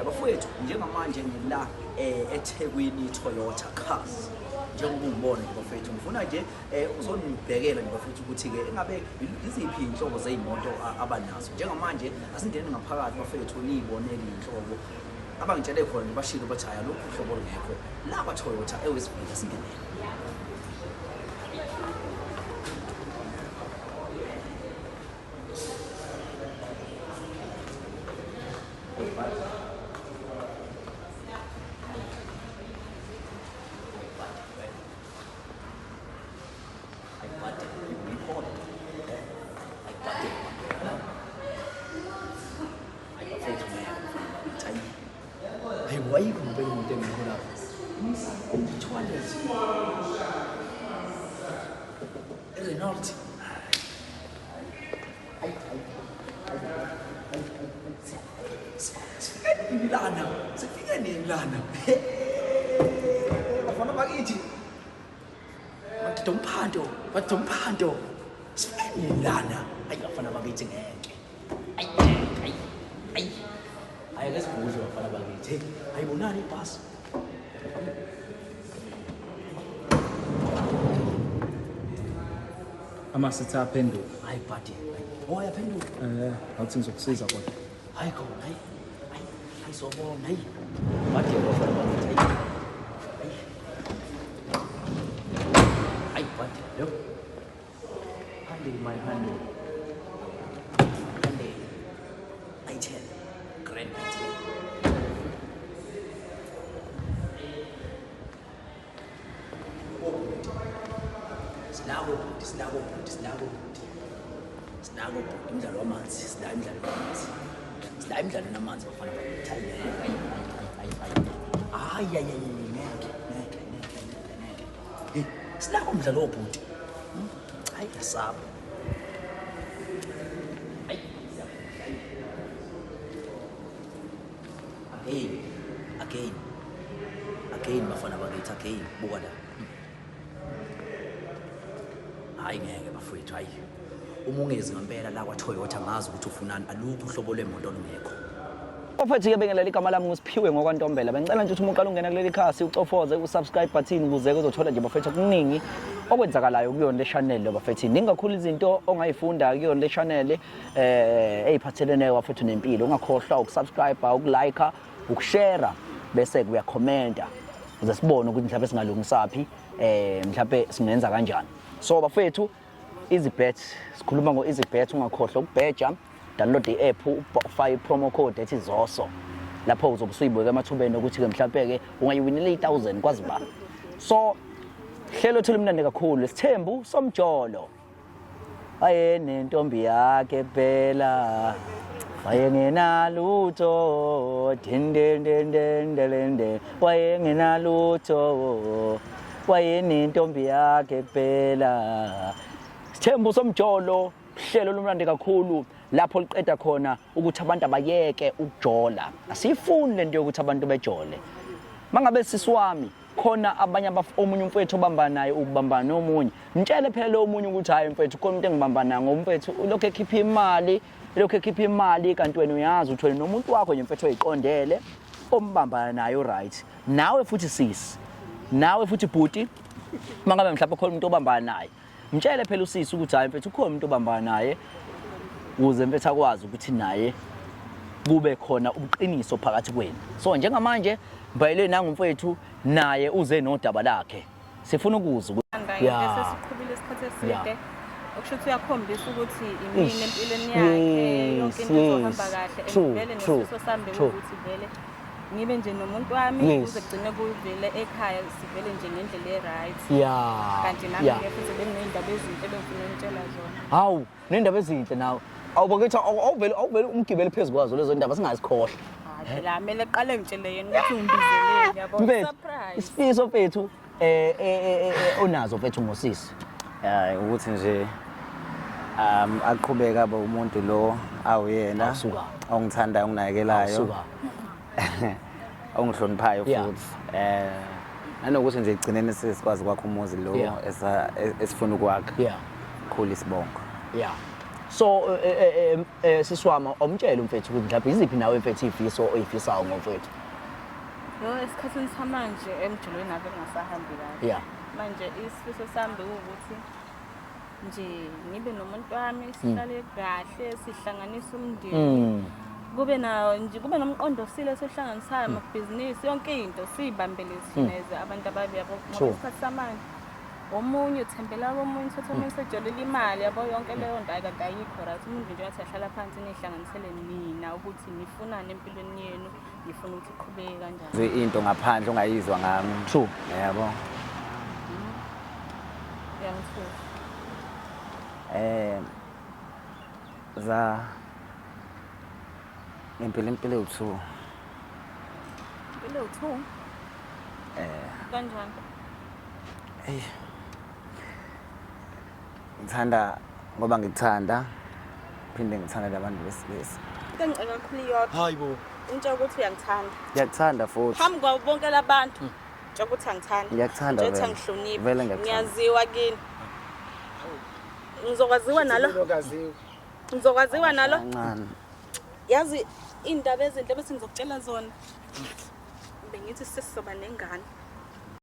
Ngiyabingelela bafowethu, njengamanje ngila eThekwini Toyota Cars. Njengoba ungibona nje bafowethu, ngifuna nje uzonibhekela nje bafowethu ukuthi-ke engabe iziphi iy'nhlobo zey'moto abanazo. Njengamanje asingene ngaphakathi bafowethu, niyibonele iy'nhlobo abangitshele khona nje, bashilo bathi hhayi alukho uhlobo olungekho la kwa-Toyota eWestville. Asingenele. Hayi, wayikho ngempela imoto engekho lapho. 200. Renault. Sifike nini lana? Sifike nini lana? Bafana bakithi. Madoda umphanto, madoda umphanto. Sifike nini lana? Ayi bafana bakithi ngeke. Ayi ayi ayi. Hayi ake sibhudle bafana bakithi. Hey, ayibonani ibhasi. Amasithi aphenduka. Hayi bhadi. Oh, ayaphenduka. Awuthi ngizokusiza kodwa. Hayi khona, hayi. Hayi, hayi sobona, hayi. Bhadi bafana bakithi. Hayi. Hayi. Hayi bhadi. Yo. Hyundai, my Hyundai. Hyundai i10. Grand i10. Sinako bhuti, sinako bhuti, sinako bhuti. Sinako bhuti, umdlalo wamanzi, sila imidlalo wamanzi. Sila imidlalo namanzi bafana bakithi. Hayi hayi hayi hayi. Hayi hayi hayi ngeke ngeke ngeke ngeke ngeke. Hey, sinako umdlalo wobhuti. Hayi yasaba. Hayi. Again, again. Again bafana bakithi, again buka la. Hayi ngeke bafowethu, hayi. Uma ungezi ngempela la kwa-Toyota ngazi ukuthi ufunani, alukho uhlobo lwemoto olungekho. Bafethu ke bengelela, igama lami nguSiphiwe ngokwaNtombela. Bengicela nje ukuthi uma uqala ungena kuleli khasi ucofoze u-subscribe button ukuze uzothola nje bafethu okuningi okwenzakalayo kuyona le channel lo bafethu. Iningi kakhulu izinto ongayifunda kuyona le channel eyiphathelene bafethu nempilo. Ungakhohlwa ukusubscribe, ukulike, ukushare bese uyakhomenta ukuze sibone ukuthi mhlawumbe singalungisaphi, mhlawumbe singenza kanjani. So bafethu, EasyBet, sikhuluma ngo-EasyBet, ungakhohlwa ukubheja, download i-app, ufake i-promo code ethi Zoso. Lapho uzobe usuyibuka emathubeni ukuthi-ke mhlampe-ke ungayiwinela i-1000 kwazi ba. So hlelo thula imnandi kakhulu, Sithembu Somjolo. Wayenentombi yakhe phela, wayengenalutho, dindendendendende, wayengenalutho, wayenentombi yakhe kuphela. Sithembu Somjolo, hlelo lumnandi kakhulu lapho liqeda khona ukuthi abantu abayeke ukujola. Asiyifuni lento yokuthi abantu bejole. Mangabe sisi wami khona abanye omunye umfowethu obamba naye, ukubamba nomunye, mtshele phela lo omunye ukuthi hayi mfethu, khona umuntu engibamba naye ngomfethu ulokhu ekhipha imali, elokhu ekhipha imali, kanti wena uyazi ukuthi wena nomuntu wakho nje mfethu oyiqondele ombambana naye, right? Nawe futhi sisi, nawe futhi bhuti, mangabe mhlawumbe khona umuntu obambana naye, mtshele phela usisi ukuthi hayi mfethu, ukhona umuntu obambana naye, ukuze mfethu akwazi ukuthi naye kube khona ubuqiniso phakathi kwenu. So njengamanje ngibhayele nangumfethu, naye uze nodaba lakhe, sifuna ukuzwa ukuthi sesiqhubile isikhathi eside, okusho ukuthi uyakhombisa ukuthi imini empilweni yakhe, yonke into izohamba kahle. And vele nesifiso sami bekuwukuthi vele ngibe nje nomuntu wami kuze kugcine kuvele ekhaya, sivele nje ngendlela e-right. Kanti nami-ke futhi benginey'ndaba ezinhle ebengifuna ukutshela zona. Hawu, nendaba ezinhle nawe. Awubakithi, awuvele umgibele phezu kwazo lezo ndaba, singazikhohlwa. Hayi phela, kumele qale ngitshele yena ukuthi ungibizeleni, yabo. Mfethu, Surprise. Isifiso mfethu onazo mfethu ngosisi. Hayi, ukuthi nje aqhubeka abe umuntu lo awuyena Awusuka. ongithandayo, onginakekelayo, Awusuka. ongihloniphayo futhi nanokuthi nje egcineni sesikwazi kwakha umuzi lo esifuna ukwakha, khula isibongo. Yeah. So sisi wami, awumtshele umfethu ukuthi mhlawumbe iziphi nawe mfethu izifiso oyifisayo ngomfethu. Yo, esikhathini samanje emjolweni ave ngingasahambi kahle. Manje isifiso sami bekuwukuthi nje ngibe nomuntu wami, sihlale kahle, sihlanganise umndeni. Kube na nje kube nomqondo osile esihlanganisayo, amabhizinisi, yonke into siyibambele thina as abantu ababi, yabo, ngoba isikhathi samanje omunye uthembela komunye, uthatha omunye sejolela imali, yabo, yonke leyo nto ayi kanti ayikho right. Umuntu nje wathi ahlala phansi nihlanganisele nina ukuthi nifunani empilweni yenu, nifuna ukuthi iqhubeke kanjani. Into ngaphandle ongayizwa ngami. Yabo. Uyangithusa. Za ngempela impilo ewu-2. Impilo ewu-2? Kanjani? Eyi. Ngithanda ngoba ngikuthanda, phinde ngithanda labantu besilisa. Into engicela kakhulu iyodwa. Hayibo. Ungitshela ukuthi uyangithanda. Ngiyakuthanda futhi. Phambi kwabo bonke labantu. Ngitshela ukuthi angithandi. Ngiyakuthanda Ngitshela ukuthi vele. angihloniphi. Vele ngiyakuthanda. Ngiyaziwa kini. Ngizokwaziwa nalo. Ngizokwaziwa nalo. Kancane. Yazi indaba ezinhle bese ngizokutshela zona. Bengithi sesizoba nengane.